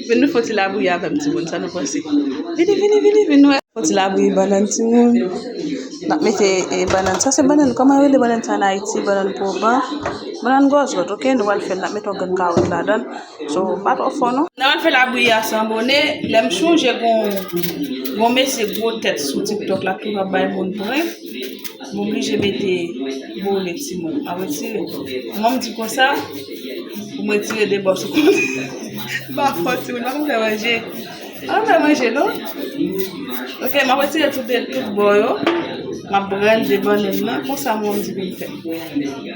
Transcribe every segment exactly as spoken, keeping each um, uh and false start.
Vin nou fè yon ti labouyi avè m, timoun, sa nou panse? Vini, vini, vini, vin nou fè yon ti labouyi bannann, timoun. N ap mete, e, bannann. Sa se bannann, kòman yo rele bannann sa ann Ayiti? Bannann pwoban. Bannann gòzgòt, oke? Nou pral fè l, n ap mete yon grenn kawòt ladan l. So, pa twò fò, non. N a pral fè labouyi a san bone. Lè m chonje gon, gon mesye gwo tèt sou TikTok la, ki toujou ap bay moun prank. M oblije mete bone, timoun. M ap retire. Kòman m di konsa? Pou m retire de bò sou kont. M pa fò, timoun. Pa konn fè manje. Pa konn fè manje, non? Oke, m ap retire tout de, tout bò yo. M ap blende bannann nan. Konsa, mwen, m di pou m fè.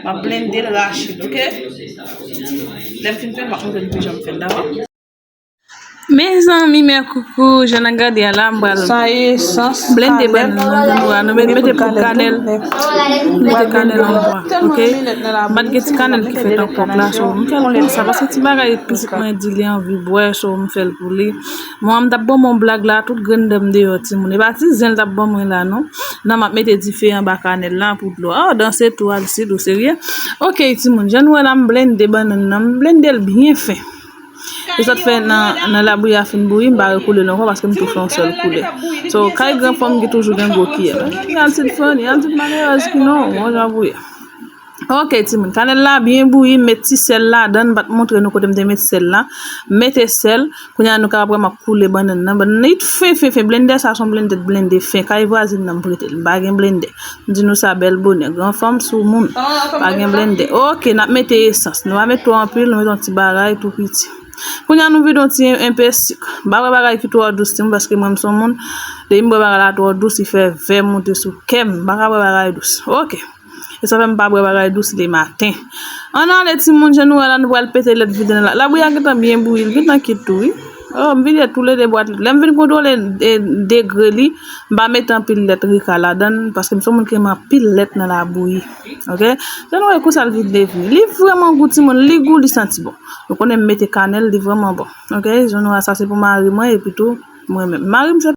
M ap blende l rache l, oke? Lè m fin fè l, m ap montre nou kijan m fè l, dakò? Mezanmi, mè koukou, jan n ap gade a la, m pral blende bannann nan, nou, nou mete poud kanèl, mete kanèl anba, oke? M pa t gen ti kanèl ki fèt ankò la, so, m fè l konsa, paske ti bagay pitit mwen di li anvi bwè, so, m fè l pou li. Mwen, m t ap ban mwen yon blag la, tout grenn dan m deyò, timoun. E pa ti zen l t ap ban mwen la, non. Nan, m ap mete dife anba kanèl la pou dlo. Oh, danse tou, Alcide, ou serye? Oke, timoun, jan nou wè la, m blende bannann nan, m blende l byen fen. E sa t fè nan, nan labouyi a fin bouyi, m pa rekoule l ankò paske m tou fè yon sèl koulè. So, kay gran fanm ki toujou gen gwo kiyè. Al ti fann, al ti malerèz ki non, bon jan bouyi. Oke, timoun, kanèl la byen bouyi, m met ti sèl ladan, m pa t montre nou kote m te met sèl la. M mete sèl, kounye a nou kapab wè m ap koule bannann nan. Bannann nan it fen, fen, fen, blendè sa se yon blendè t blende fen, kay vwazin nan m prete l, m pa gen blendè. M di nou sa bèl bonè. Gran fanm sou moun. Pa gen blendè. Oke, n ap mete esans. Nou pa met twò anpil, nou met yon ti bagay tou piti. Kounye a nou vide yon ti enpe sik. M pa bwè bagay ki twò dous, timoun, paske mwen m se yon moun, depi m bwè bagay la twò dous, li fè vè monte sou kè m. M pa ka bwè bagay dous. Oke. E sa fè m pa bwè bagay dous le maten. Ann ale, timoun, jan nou wè la, nou pral pete lèt vide nan la. Labouyi a gentan byen bouyi, l gentan kit tou, wi. Oh, m vide toulede bwat li. Lè m vin kontwole, e, degre li, m pa mete anpil lèt rika ladan l, paske m se yon moun ki renmen anpil lèt nan labouyi. Oke? Jan nou wè konsa l vin devni. Li vrèman gou, timoun, li gou, li santi bon. Nou konnen m mete kanèl, li vrèman bon. Oke? Jan nou wè sa se pou mari mwen, epi tou, mwen menm. Mari m se